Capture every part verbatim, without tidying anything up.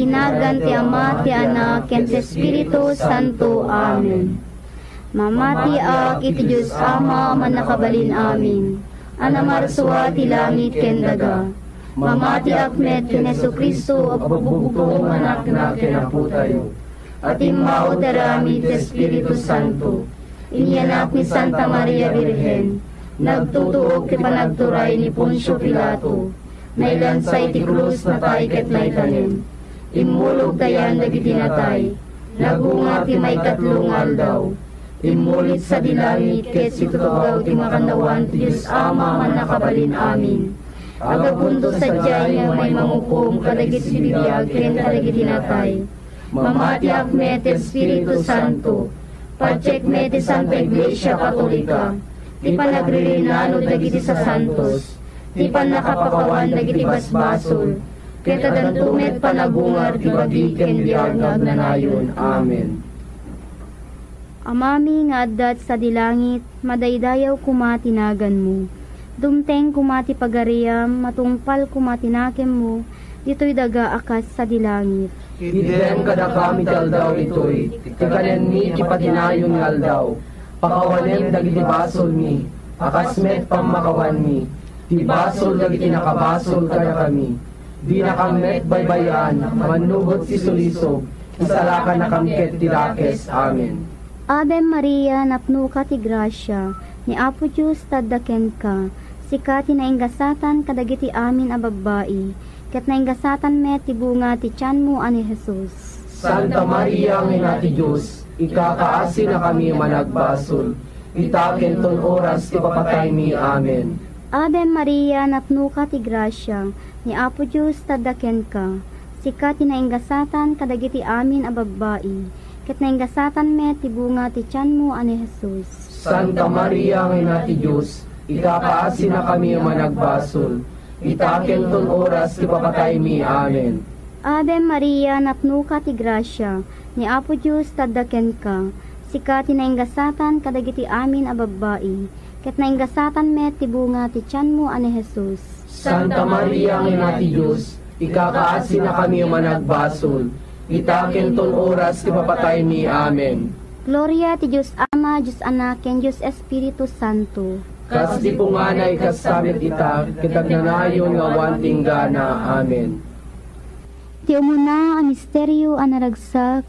Iti nagan ti Ama, ti Anak, ken ti Espiritu Santo. Amen. Mamatiak iti Dios Ama a Mannakabalin-amin, a namarsua ti langit ken daga. Mamatiak met ken Jesu-Cristo a bugbugtong nga Anakna ken Apotayo, a timmao ti aramid ti Espiritu Santo. Inyanak ni Santa Maria Birhen, nagtutuok ti panagturay ni Poncio Pilato, nailansa iti krus, natay ket naitanem. Immulog ti ayan dagiti natay, nagungar ti maikatlo nga aldaw. Immulit sadi langit ket situtugaw ti makannawan ti Dios Ama a Mannakabalin-amin. Aggapunto sadiay nga umay mangukom kadagiti bibiag ken kadagiti natay. Mamatiak met ti Espiritu Santo. Patiek met ti Santa Iglesia Katolika, ti panagririnanon dagiti sasantos, ti pannakapakawan dagiti basbasol, ket addanto met panagungar ti bagi ken biag nga agnanayon. Amen. Amami nga adda sadi langit, madaydayaw koma ti naganmo. Dumteng koma ti pagariam, matungpal koma ti nakemmo, ditoy daga a kas sadi langit. Itdem kadakami ti aldaw itoy, ti kanenmi ti patinayon nga aldaw. Pakawanem dagiti basolmi, a kas met pammakawanmi ti basol dagiti nakabasol kadakami. Dinakam met baybay-an a mannubot ti sulisog, isalakannakam ket ti dakes. Amen. Ave Maria, napnoka ti grasia, ni Apo Dios tadda kenka. Sika ti nainggasatan kadagiti amin a babbai, ket nainggasatan met ti bunga ti tianmo a ni Jesus. Santa Maria nga Ina ti Dios, ikakaasinakami a managbasol, ita ken ton oras ti papataymi. Amen. Ave Maria, napnoka ti grasia, ni Apo Dios tadda kenka. Sika ti nainggasatan kadagiti amin a babbai, ket nainggasatan met ti bunga ti tianmo a ni Jesus. Santa Maria nga Ina ti Dios, ikakaasinakami a managbasol, ita ken ton oras ti papataymi. Amen. Ave Maria, napnoka ti grasia, ni Apo Dios tadda kenka. Sika ti nainggasatan kadagiti amin a babbai, ket nainggasatan met ti bunga ti tianmo a ni Jesus. Santa Maria nga Ina ti Dios, ikakaasinakami a managbasol, ita ken ton oras ti papataymi. Amen. Gloria ti Dios Ama, Dios Anak, ken Dios Espiritu Santo. Kas di punganay, kasta met ita, ket agnanayon nga awan ti inggana. Amen. Ti umuna a misterio a naragsak,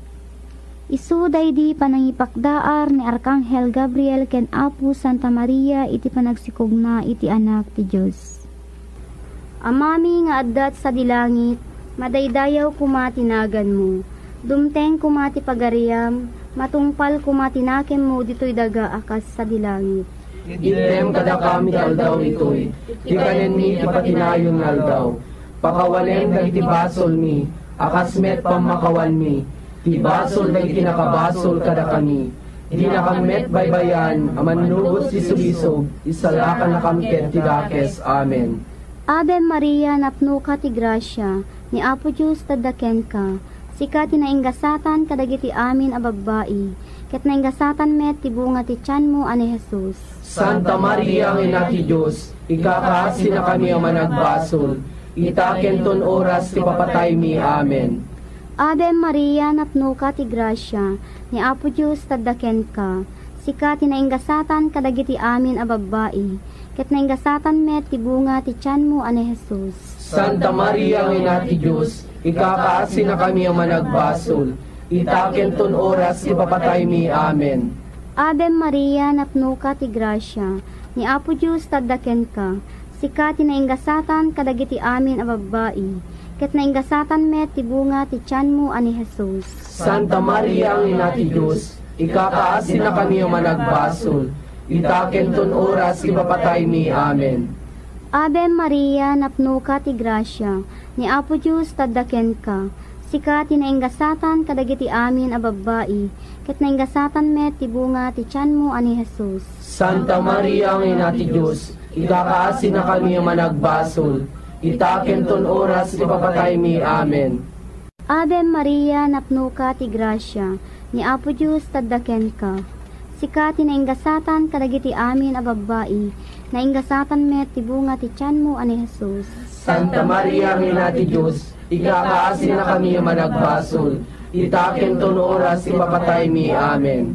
isu daydi panangipakdaar ni Arkanghel Gabriel ken Apo Santa Maria iti panagsikogna iti Anak ti Dios. Amami nga adda sadi langit, madaydayaw koma ti naganmo. Dumteng koma ti pagariam, matungpal koma ti nakemmo ditoy daga a kas sadi langit. Itdem kadakami ti aldaw itoy, ti kanenmi ti patinayon nga aldaw. Pakawanem dagiti basolmi, a kas met pammakawanmi ti basol dagiti nakabasol kadakami. Dinakam met baybay-an a mannubot ti sulisog, isalakannakam ket ti dakes. Amen. Ave Maria, napnoka ti grasia, ni Apo Dios tadda kenka. Sika ti nainggasatan kadagiti amin a babbai, ket nainggasatan met ti bunga ti tianmo a ni Jesus. Santa Maria nga Ina ti Dios, ikakaasinakami a managbasol, ita ken ton oras ti papataymi. Amen. Ave Maria, napnoka ti grasia, ni Apo Dios tadda kenka. Sika ti nainggasatan kadagiti amin a babbai, ket nainggasatan met ti bunga ti tianmo a ni Jesus. Santa Maria nga Ina ti Dios, ikakaasinakami a managbasol, ita ken ton oras ti papataymi. Amen. Ave Maria, napnoka ti grasia, ni Apo Dios tadda kenka. Sika ti nainggasatan kadagiti amin a babbai, ket nainggasatan met ti bunga ti tianmo a ni Jesus. Santa Maria nga Ina ti Dios, ikakaasinakami a managbasol, ita ken ton oras ti papataymi. Amen. Ave Maria, napnoka ti grasia, ni Apo Dios tadda kenka. Sika ti nainggasatan kadagiti amin a babbai, ket nainggasatan met ti bunga ti tianmo a ni Jesus. Santa Maria nga Ina ti Dios, ikakaasinakami a managbasol, ita ken ton oras ti papataymi. Amen. Ave Maria, napnoka ti grasia, ni Apo Dios tadda kenka. Sika ti nainggasatan kadagiti amin a babbai, nainggasatan met ti bunga ti tianmo a ni Jesus. Santa Maria nga Ina ti Dios, ikakaasinakami a managbasol, ita ken ton oras ti papataymi. Amen.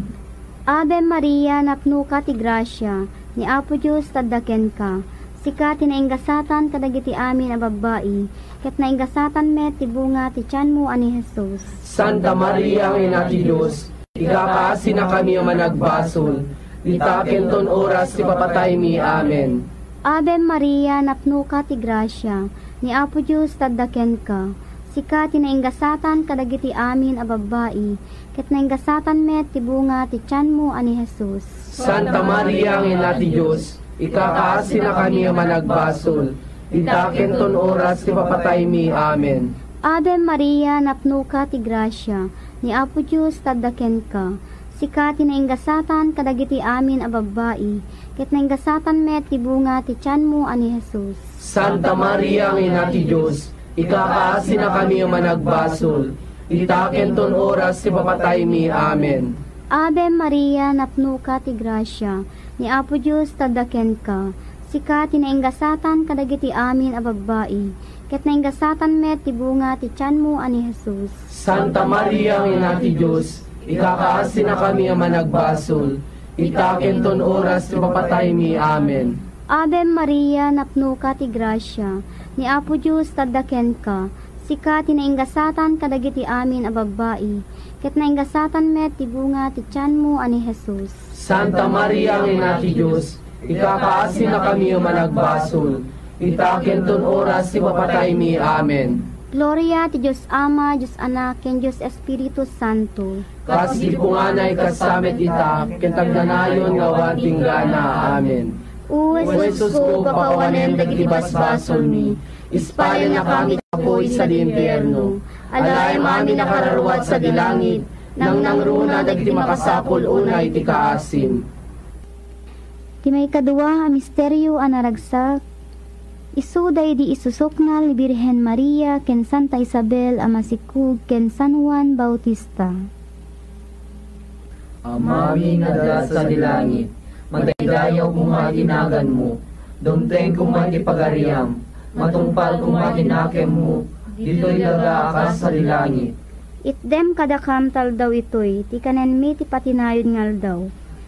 Ave Maria, napnoka ti grasia, ni Apo Dios tadda kenka. Sika ti nainggasatan kadagiti amin a babbai, ket nainggasatan met ti bunga ti tianmo a ni Jesus. Santa Maria nga Ina ti Dios, ikakaasinakami a managbasol, ita ken ton oras ti papataymi. Amen. Ave Maria, napnoka ti grasia, ni Apo Dios tadda kenka. Sika ti nainggasatan kadagiti amin a babbai, ket nainggasatan met ti bunga ti tianmo a ni Jesus. Santa Maria nga Ina ti Dios, ikakaasinakami a managbasol, ita ken ton oras ti papataymi. Amen. Ave Maria, napnoka ti grasia, ni Apo Dios tadda kenka. Sika ti nainggasatan kadagiti amin a babbai, ket nainggasatan met ti bunga ti tianmo a ni Jesus. Santa Maria nga Ina ti Dios, ikakaasinakami a managbasol, ita ken ton oras ti papataymi. Amen. Ave Maria, napnoka ti grasia, ni Apo Dios tadda kenka. Sika ti nainggasatan kadagiti amin a babbai, ket nainggasatan met ti bunga ti tianmo a ni Jesus. Santa Maria nga Ina ti Dios, ikakaasinakami a managbasol, ita ken ton oras ti papataymi. Amen. Ave Maria, napnoka ti grasia, ni Apo Dios tadda kenka. Sika ti nainggasatan kadagiti amin a babbai, ket nainggasatan met ti bunga ti tianmo a ni Jesus. Santa Maria nga Ina ti Dios, ikakaasinakami a managbasol, ita ken ton oras ti papataymi. Amen. Gloria ti Dios Ama, Dios Anak, ken Dios Espiritu Santo. Kas idi punganay, kasta met ita, ken ta agnanayon nga awan ti inggana. Amen. O Jesusko, pakawanem dagiti basbasolmi, ispayannakami ti apuy sadi impierno. Alaem amin a kararua sadi langit, nangnangruna dagiti makasapul unay ti kaasim. Ti maikadua a misterio a naragsak, isu daydi isusuknal ni Birhen Maria ken Santa Isabel a masikkog ken San Juan Bautista. Amami nga adda sadi langit, madaydayaw koma ti naganmo, dumteng koma ti pagariam, matungpal koma ti nakemmo, ditoy daga a kas sadi langit. Itdem kadakam ti aldaw itoy ti kanenmi ti patinayon nga aldaw.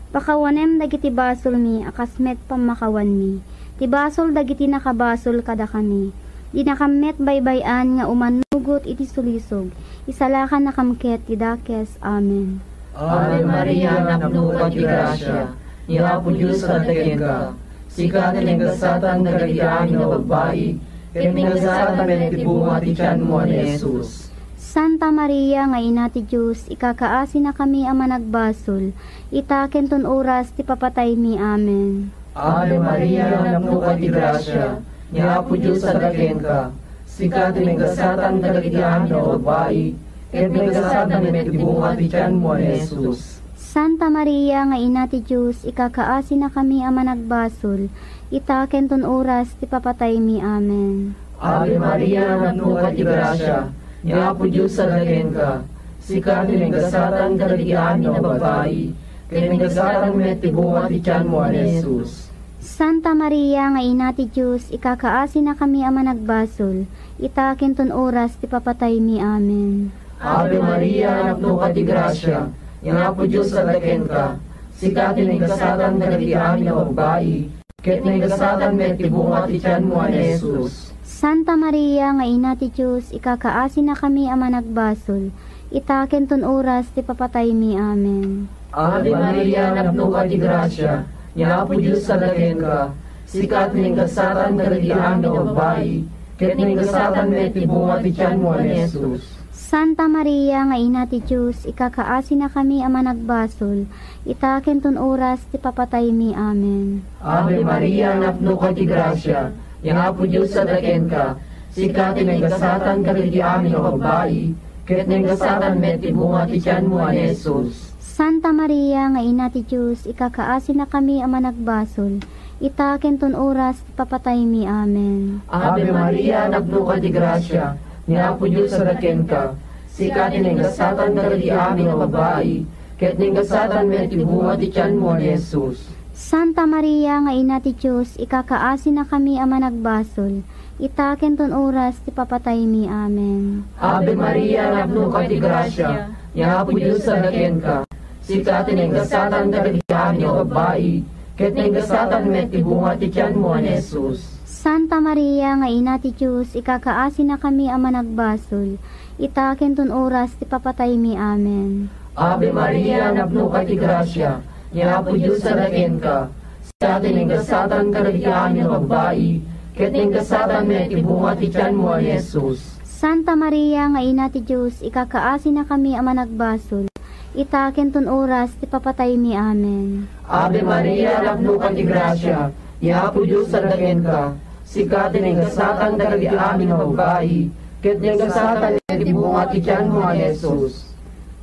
Pakawanem dagiti basolmi a kas met pammakawanmi ti basol dagiti nakabasol kadakami. Dinakam met baybay-an nga umannugot iti sulisog, isalakannakam ket ti dakes. Amen. Ave Maria, napnoka ti grasia, ni Apo Dios adda kenka. Sika ti nainggasatan kadagiti amin a babbai, ket nainggasatan met ti bunga ti tianmo a ni Jesus. Santa Maria nga Ina ti Dios, ikakaasinakami a managbasol, ita ken ton oras ti papataymi. Amen. Ave Maria, napnoka ti grasia, ni Apo Dios adda kenka. Sika ti nainggasatan kadagiti amin a babbai, ket nainggasatan met ti bunga ti tianmo a ni Jesus. Santa Maria nga Ina ti Dios, ikakaasinakami a managbasol, ita ken ton oras ti papataymi. Amen. Ave Maria, napnoka ti grasia, ni Apo Dios adda kenka. Sika ti nainggasatan kadagiti amin a babbai, ket nainggasatan met ti bunga ti tianmo a ni Jesus. Santa Maria nga Ina ti Dios, ikakaasinakami a managbasol, ita ken ton oras ti papataymi. Amen. Ave Maria, napnoka ti grasia, ni Apo Dios adda kenka. Sika ti nainggasatan kadagiti amin a babbai, ket nainggasatan met ti bunga ti tianmo a ni Jesus. Santa Maria nga Ina ti Dios, ikakaasinakami a managbasol, ita ken ton oras ti papataymi. Amen. Ave Maria, napnoka ti grasia, ni Apo Dios adda kenka. Sika ti nainggasatan kadagiti amin a babbai, ket nainggasatan met ti bunga ti tianmo a ni Jesus. Santa Maria nga Ina ti Dios, ikakaasinakami a managbasol, ita ken ton oras ti papataymi. Amen. Ave Maria, napnoka ti grasia, ni Apo Dios adda kenka. Sika ti nainggasatan kadagiti amin a babbai, ket nainggasatan met ti bunga ti tianmo a ni Jesus. Santa Maria nga Ina ti Dios, ikakaasinakami a managbasol, ita ken ton oras ti papataymi. Amen. Ave Maria, napnoka ti grasia, ni Apo Dios adda kenka. Sika ti nainggasatan kadagiti amin a babbai, ket naingasatan met ti bunga ti tianmo a ni Jesus. Santa Maria nga Ina ti Dios, ikakaasinakami a managbasol, ita ken ton oras ti papataymi. Amen. Ave Maria, napnoka ti grasia, ni Apo Dios adda kenka. Sika ti naingasatan kadagiti amin a babbai, ket naingasatan met ti bunga ti tianmo a ni Jesus. Santa Maria nga Ina ti Dios, ikakaasinakami a managbasol, ita ken ton oras ti papataymi. Amen. Ave Maria, napnoka ti grasia, ni Apo Dios adda kenka. Sika ti naingasatan kadagiti amin a babbai, ket naingasatan met ti bunga ti tianmo a ni Jesus. Santa Maria nga Ina ti Dios, ikakaasinakami a managbasol, ita ken ton oras ti papataymi. Amen. Ave Maria, napnoka ti grasia, ni Apo Dios adda kenka. Sika ti naingasatan kadagiti amin a babbai, ket naingasatan met ti bunga ti tianmo a ni Jesus.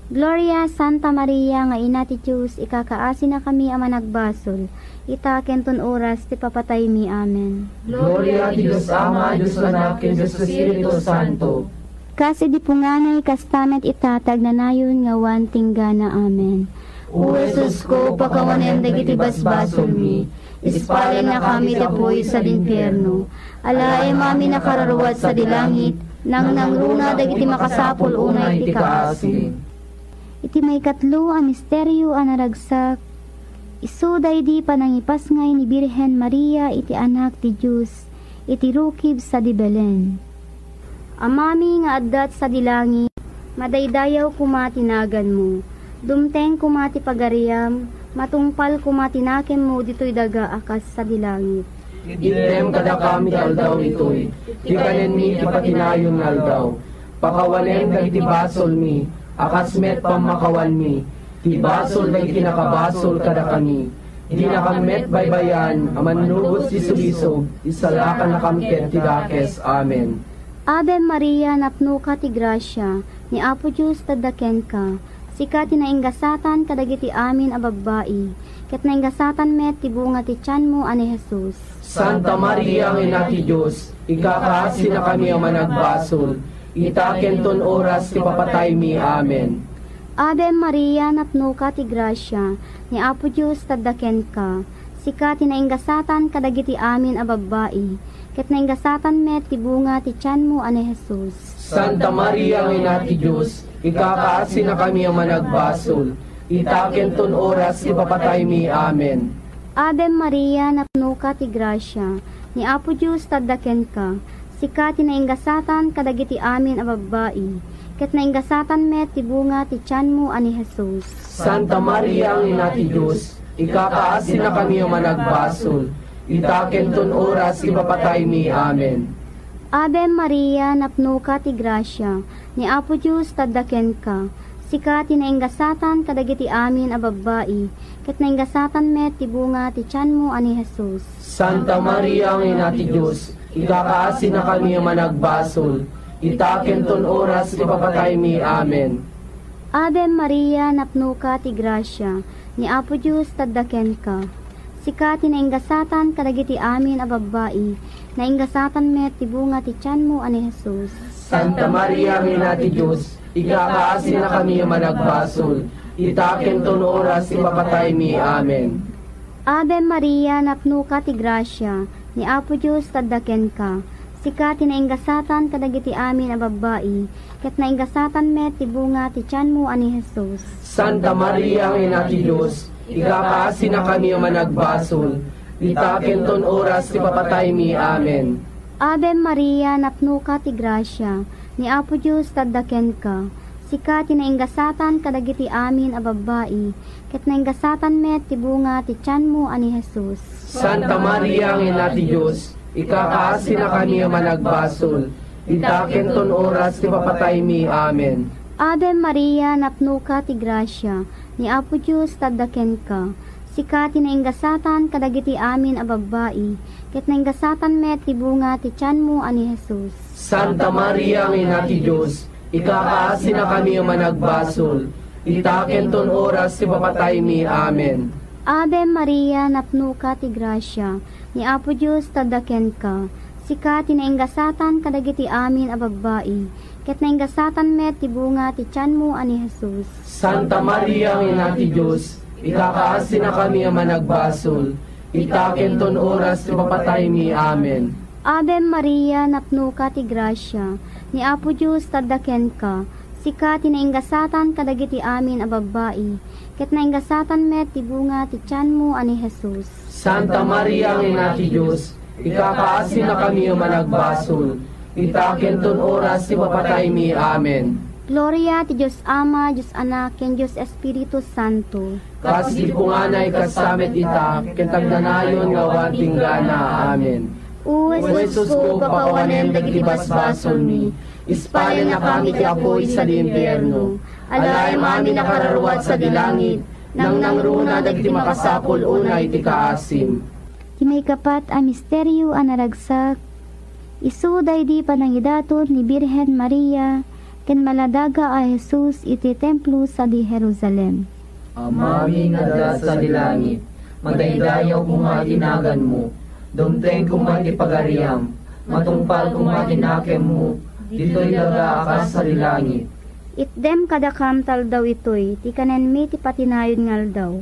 Gloria, Santa Maria nga Ina ti Dios, ikakaasinakami a managbasol, ita ken ton oras ti papataymi. Amen. Gloria ti Dios Ama, Dios Anak, ken Dios Espiritu Santo. Kas idi punganay, kasta met ita ti agnanayon nga awan tinggana. Amen. O Jesusko, pakawanem dagiti basbasolmi, ispalennakami ti apuy sadi infierno, alaem amin a kararua sadi langit, nangnangruna dagiti makasapul unay ti kaasi. Iti maikatlo a misterio a naragsak, isu daydi panangipasngay ni Birhen Maria iti Anak ti Dios iti rukib sadi Belen. Amami nga adda sadi langit, madaydayaw koma ti naganmo. Dumteng koma ti pagariam, matungpal koma ti nakemmo ditoy daga a kas sadi langit. Itdem kadakam ti aldaw itoy, ti kanenmi ti patinayon nga aldaw. Pakawanem dagiti basolmi, a kas met pammakawanmi, ti basol dagiti nakabasol kadakami. Dinakam met baybayan a mannubos ti sulisog, isalakannakam ket ti dakes. Amen. Ave Maria, napnoka ti grasia, ni Apo Dios adda kenka. Sika ti naingasatan kadagiti amin a babbai, ket naingasatan met ti bunga ti tianmo a ni Jesus. Santa Maria nga Ina ti Dios, ikakaasinakami a managbasol, ita ken ton oras ti papataymi. Amen. Ave Maria, napnoka ti grasia, ni Apo Dios adda kenka. Sika ti naingasatan kadagiti amin a babbai, ket naingasatan met ti bunga ti tianmo a ni Jesus. Santa Maria nga Ina ti Dios, ikakaasinakami a managbasol, ita ken ton oras ti papataymi. Amen. Ave Maria, napnoka ti grasia, ni Apo Dios adda kenka. Sika ti naingasatan kadagiti amin a babbai, ket naingasatan met ti bunga ti tianmo a ni Jesus. Santa Maria nga Ina ti Dios, ikakaasinakami a managbasol, ita ken ton oras ti papataymi. Amen. Ave Maria, napnoka ti grasia, ni Apo Dios adda kenka. Sika ti naingasatan kadagiti amin a babbai, ket naingasatan met ti bunga ti tianmo a ni Jesus. Santa Maria nga Ina ti Dios, ikakaasinakami a managbasol, ita ken ton oras ti papataymi. Amen. Ave Maria, napnoka ti grasia, ni Apo Dios adda kenka. Sika ti naingasatan kadagiti amin a babbai, naingasatan met ti bunga ti tianmo a ni Jesus. Santa Maria nga Ina ti Dios, ikakaasinakami a managbasol, ita ken ton oras ti papataymi. Amen. Ave Maria, napnoka ti grasia, ni Apo Dios adda kenka. Sika ti naingasatan kadagiti amin a babbai, ket naingasatan met ti bunga ti tianmo a ni Jesus. Santa Maria nga Ina ti Dios, ikakaasinakami a managbasol, ita ken ton oras ti papataymi. Amen. Ave Maria, napnoka ti grasia, ni Apo Dios adda kenka. Sika ti naingasatan kadagiti amin a babbai, ket naingasatan met ti bunga ti tianmo a ni Jesus. Santa Maria nga Ina ti Dios, ikakaasinakami a managbasol, ita ken ton oras ti papataymi. Amen. Ave Maria, napnoka ti grasia, ni Apo Dios adda kenka. Sika ti naingasatan kadagiti amin a babbai, ket naingasatan met ti bunga ti tianmo a ni Jesus. Santa Maria nga Ina ti Dios, ikakaasinakami a managbasol, ita ken ton oras ti papataymi. Amen. Ave Maria, napnoka ti grasia, ni Apo Dios adda kenka. Sika ti nainggasatan kadagiti amin a babbai, ket nainggasatan met ti bunga ti tianmo a ni Jesus. Santa Maria nga Ina ti Dios, ikakaasinakami a managbasol, ita ken ton oras ti papataymi. Amen. Ave Maria, napnoka ti grasia, ni Apo Dios adda kenka. Sika ti nainggasatan kadagiti amin a babbai, ket nainggasatan met ti bunga ti tianmo a ni Jesus. Santa Maria nga Ina ti Dios, ikakaasinakami a managbasol, ita ken ton oras ti papataymi. Amen. Gloria ti Dios Ama, Dios Anak, ken Dios Espiritu Santo. Kas idi punganay, kasta met ita, ket agnanayon nga awan tinggana. Amen. O Jesusko, pakawanem dagiti basbasolmi, ispalennakami ti apuy sadi impierno. Alaem amin a kararua sadi langit, nangnangruna dagiti makasapul unay ti kaasim. Ti maikapat a misterio a naragsak, isu daydi panangidaton ni Birhen Maria ken maladaga a Jesus iti templo sadi Jerusalem. Amami nga adda sadi langit, madaydayaw koma ti naganmo, dumteng koma ti pagariam, matungpal koma ti nakemmo, ditoy daga a kas sadi langit. Itdem kadakam ta aldaw itoy ti kanenmi ti patinayon nga aldaw.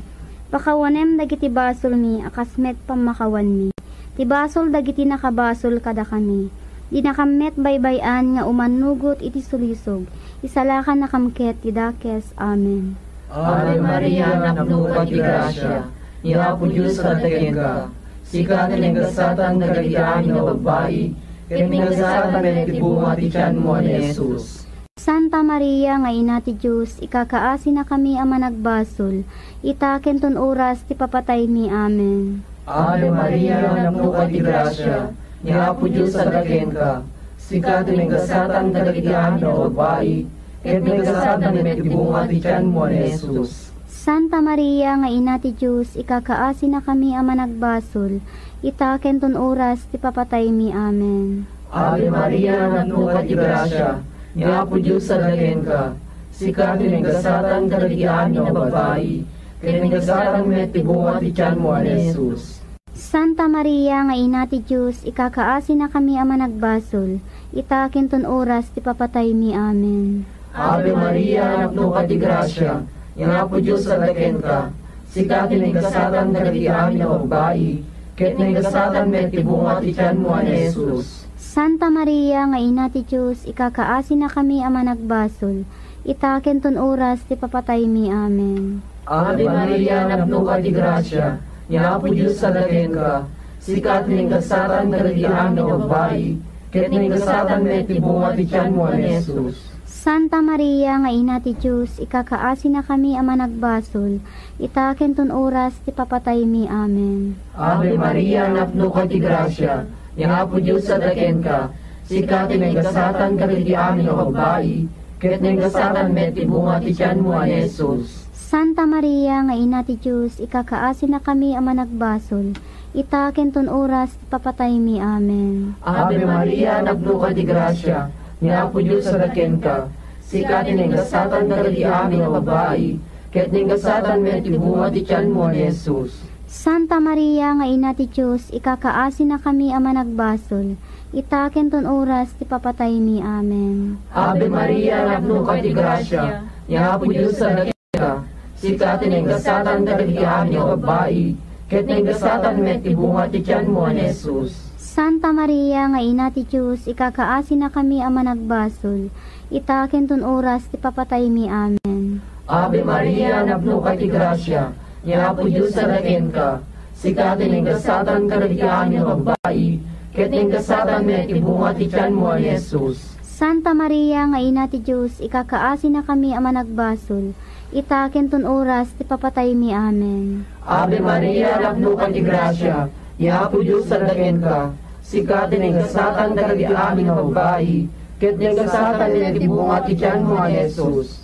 Pakawanem dagiti basolmi a kas met pammakawanmi ti basol dagiti nakabasol kadakami. Dinakam met baybay-an nga umannugot iti sulisog, isalakannakam ket ti dakes. Amen. Ave Maria, napnoka ti grasia, ni Apo Dios adda kenka. Sika ti nainggasatan kadagiti amin a babbai, ket nainggasatan met ti bunga ti tianmo a ni Jesus. Santa Maria nga Ina ti Dios, ikakaasinakami a managbasol, ita ken ton oras ti papataymi. Amen. Ave Maria, napnoka ti grasia, ni Apo Dios adda kenka. Sika ti nainggasatan kadagiti amin a babbai, ket nainggasatan met ti bunga ti tianmo a ni Jesus. Santa Maria nga Ina ti Dios, ikakaasinakami a managbasol, ita ken ton oras ti papataymi. Amen. Ave Maria, napnoka ti grasia, ni Apo Dios adda kenka. Sika ti nainggasatan kadagiti amin a babbai, ket nainggasatan met ti bunga ti tianmo a ni Jesus. Santa Maria nga Ina ti Dios, ikakaasinakami a managbasol, ita ken ton oras ti papataymi. Amen. Ave Maria, napnoka ti grasia, ni Apo Dios adda kenka. Sika ti nainggasatan kadagiti amin a babbai, ket nainggasatan met ti bunga ti tianmo a ni Jesus. Santa Maria nga Ina ti Dios, ikakaasinakami a managbasol, ita ken ton oras ti papataymi. Amen. Ave Maria, napnoka ti grasia, ni Apo Dios adda kenka. Sika ti nainggasatan kadagiti amin a babbai, ket nainggasatan met ti bunga ti tianmo a ni Jesus. Santa Maria nga Ina ti Dios, ikakaasinakami a managbasol, ita ken ton oras ti papataymi. Amen. Ave Maria, napnoka ti grasia, ni Apo Dios adda kenka. Sika ti nainggasatan kadagiti amin a babbai, ket nainggasatan met ti bunga ti tianmo a ni Jesus. Santa Maria nga Ina ti Dios, ikakaasinakami a managbasol, ita ken ton oras ti papataymi. Amen. Ave Maria, napnoka ti grasia, ni Apo Dios adda kenka. Sika ti nainggasatan kadagiti amin a babbai, ket nainggasatan met ti bunga ti tianmo a ni Jesus. Santa Maria nga Ina ti Dios, ikakaasinakami a managbasol, ita ken ton oras ti papataymi. Amen. Ave Maria, napnoka ti grasia, ni Apo Dios adda kenka. Sika ti nainggasatan kadagiti amin a babbai, ket nainggasatan met ti bunga ti tianmo a ni Jesus. Santa Maria nga Ina ti Dios, ikakaasinakami a managbasol, ita ken ton oras ti papataymi. Amen. Ave Maria, napnoka ti grasia, ni Apo Dios adda kenka. Sika ti nainggasatan kadagiti amin a babbai, ket nainggasatan met ti bunga ti tianmo a ni Jesus. Santa Maria nga Ina ti Dios, ikakaasinakami a managbasol, ita ken ton oras ti papataymi. Amen. Ave Maria, napnoka ti grasia, ni Apo Dios adda kenka. Sika ti nainggasatan kadagiti amin a babbai, ket nainggasatan met ti bunga ti tianmo a ni Jesus.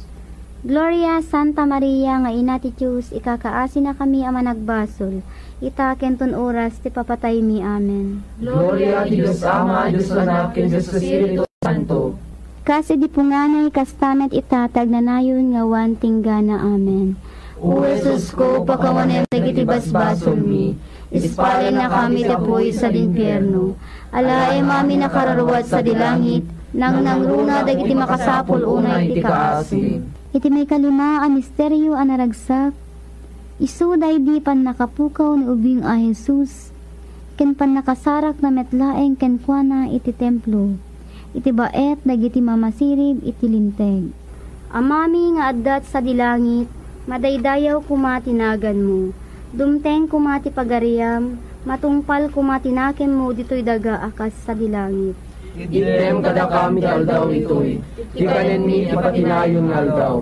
Gloria, Santa Maria nga Ina ti Dios, ikakaasinakami a managbasol, ita ken ton oras ti papataymi. Amen. Gloria ti Dios Ama, Dios Anak, ken Dios Espiritu Santo. Kas idi punganay, kasta met ita, ti agnanayon nga awan tinggana. Amen. O Jesusko, pakawanem dagiti basbasolmi, Ispalennakami ti apuy sadi impierno. Alaem amin a kararuat sadi langit, nangnangruna dagiti makasapul unay ti kaasim. Iti maikalima a misterio a naragsak, isu daydi pannakapukaw ni ubing a Jesus ken pannakasarakna met laeng kenkuana iti templo, iti baet dagiti mamasirib iti Linteg. Amami nga adda sadi langit, madaydayaw koma ti naganmo. Dumteng koma ti pagariam, matungpal koma ti nakemmo ditoy daga a kas sadi langit. Itdem kadakami ti aldaw itoy, ti kanenmi ti patinayon nga aldaw.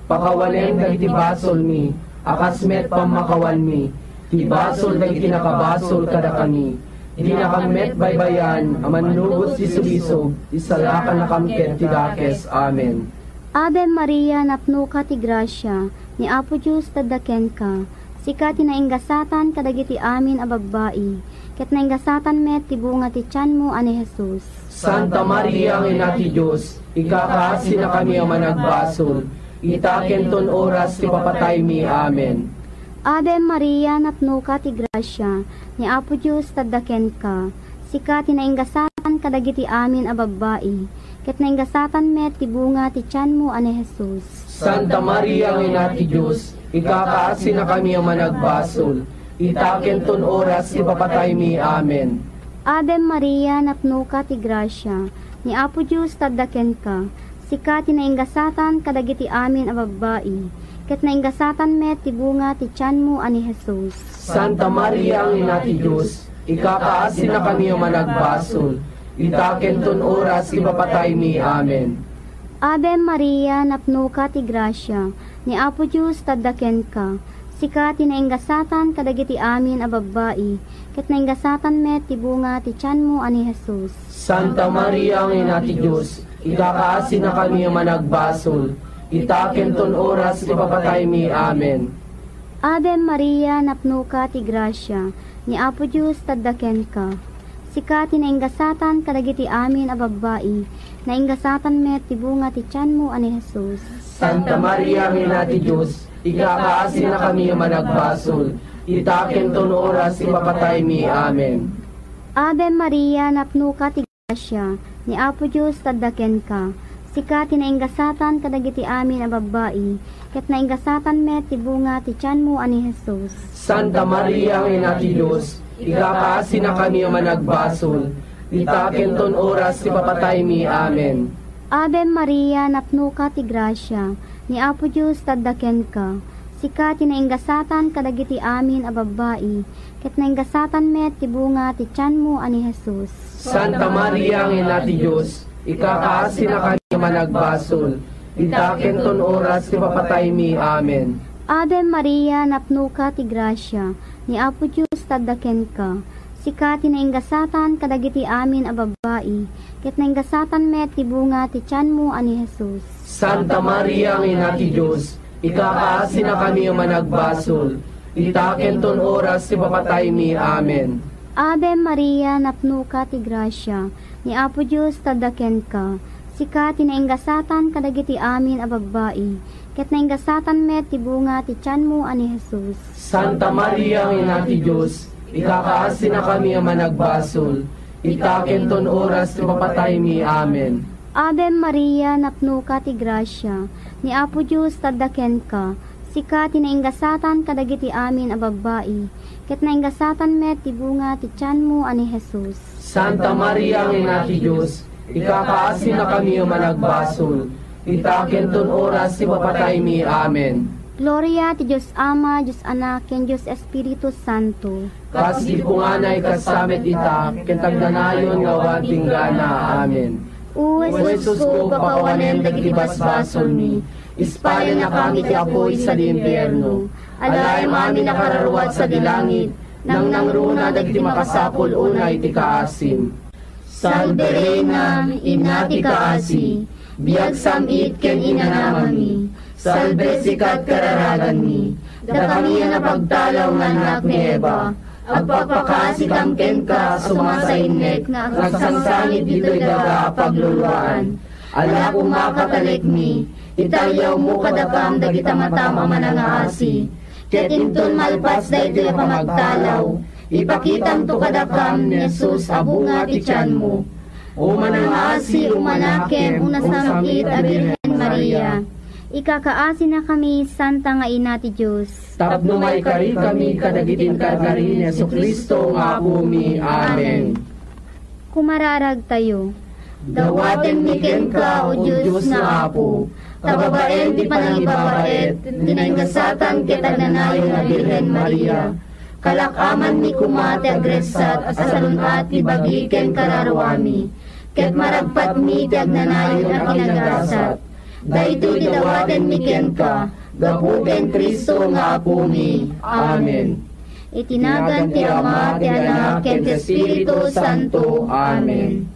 Pakawanem dagiti basolmi, a kas met pammakawanmi ti basol dagiti nakabasol kadakami. Dinakam met baybay-an a mannugot ti sulisog, isalakannakam ket ti dakes. Amen. Ave Maria, napnoka ti grasia, ni Apo Dios tadda kenka. Sika ti nainggasatan kadagiti amin a babbai, ket nainggasatan met ti bunga ti tianmo a ni Jesus. Santa Maria nga Ina ti Dios, ikakaasinakami a managbasol, ita ken ton oras ti papataymi. Amen. Ave Maria, napnoka ti grasia, ni Apo Dios tadda kenka. Sika ti nainggasatan kadagiti amin a babbai, ket nainggasatan met ti bunga ti tianmo a ni Jesus. Santa Maria nga Ina ti Dios, ikakaasinakami a managbasol, ita ken ton oras ti papataymi. Amen. Ave Maria, napnoka ti grasia, ni Apo Dios tadda kenka. Sika ti nainggasatan kadagiti amin a babbai, ket nainggasatan met ti bunga ti tianmo a ni Jesus. Santa Maria nga Ina ti Dios, ikakaasinakami a managbasol, ita ken ton oras ti papataymi. Amen. Ave Maria, napnoka ti grasia, ni Apo Dios tadda kenka. Sika ti nainggasatan kadagiti amin a babbai, ket nainggasatan met ti bunga ti tianmo a ni Jesus. Santa Maria nga Ina ti Dios, ikakaasinakami a managbasol, ita ken ton oras ti papataymi. Amen. Ave Maria, napnoka ti grasia, ni Apo Dios tadda kenka. Sika ti nainggasatan kadagiti amin a babbai, nainggasatan met ti bunga ti tianmo a ni Jesus. Santa Maria nga Ina ti Dios, ikakaasinakami a managbasol, ita ken ton oras ti papataymi. Amen. Ave Maria, napnoka ti grasia, ni Apo Dios tadda kenka. Sika ti nainggasatan kadagiti amin a babbai, ket nainggasatan met ti bunga ti tianmo a ni Jesus. Santa Maria nga Ina ti Dios, ikakaasinakami a managbasol, ita ken ton oras ti papataymi. Amen. Ave Maria, napnoka ti grasia, ni Apo Dios tadda kenka. Sika ti nainggasatan kadagiti amin a babbai, ket nainggasatan met ti bunga ti tianmo a ni Jesus. Santa Maria nga Ina ti Dios, ikakaasinakami a managbasol, ita ken ton oras ti papataymi. Amen. Ave Maria, napnoka ti grasia, ni Apo Dios tadda kenka. Sika ti nainggasatan kadagiti amin a babbai, ket nainggasatan met ti bunga ti tianmo a ni Jesus. Santa Maria nga Ina ti Dios, ikakaasinakami a managbasol, ita ken ton oras ti papataymi. Amen. Ave Maria, napnoka ti grasia, ni Apo Dios tadda kenka. Sika ti nainggasatan kadagiti amin a babbai, ket nainggasatan met ti bunga ti tianmo a ni Jesus. Santa Maria nga Ina ti Dios, ikakaasinakami a managbasol, ita ken ton oras ti papataymi. Amen. Ave Maria, napnoka ti grasia, ni Apo Dios tadda kenka. Sika ti nainggasatan kadagiti amin a babbai, ket nainggasatan met ti bunga ti tianmo a ni Jesus. Santa Maria nga Ina ti Dios, ikakaasinakami a managbasol, ita ken ton oras ti papataymi. Amen. Gloria ti Dios Ama, Dios Anak, ken Dios Espiritu Santo. Kas idi punganay, kasta met ita, ken agnanayon nga awan inggana. Amen. O Jesusko, pakawanem dagiti basbasolmi, ispalennakami ti apuy sadi impierno. Alaem amin a kararuat sadi langit, nangnangruna dagiti makasapul unay ti kaasim. Salve Reina, Ina ti kaasi, biag sam-it ken inanamami. Salve sikat kararaganmi, dakami a napagtalaw nga annak ni Eva. Agpakpakaasitam kenka a sumasainnek nga agsangsangit ditoy daga a pagluluaan. Ala koma, katalekmi, itayawmo kadakam dagita matam a manangaasi. Ket inton malpas daytoy a pamagtalaw, Ipakitamto kadakam ni Jesus a bunga ti tianmo. O manangaasi, umanakem, unasangit a Birhen Maria. Ikakaasinakami, Santa nga Ina ti Dios. Tapno maikarikami kadagiti inkarkari ni Jesu-Cristo nga Apomi. Amen. Kumararagtayo. Dawatenmi kenka, O Dios nga Apo, ta babaen ti panangibabaet, ti naingasatan ket agnanayon a Birhen Maria. Kalak-amanmi koma ti agressat a salun-at ti bagi ken kararuami, ket maragpatmi ti agnanayon a kinagasat. Daytoy ti dawatenmi kenka, gapu ken Cristo nga Apomi. Amen. Iti nagan ti Ama, ti Anak, ken ti Espiritu Santo. Amen.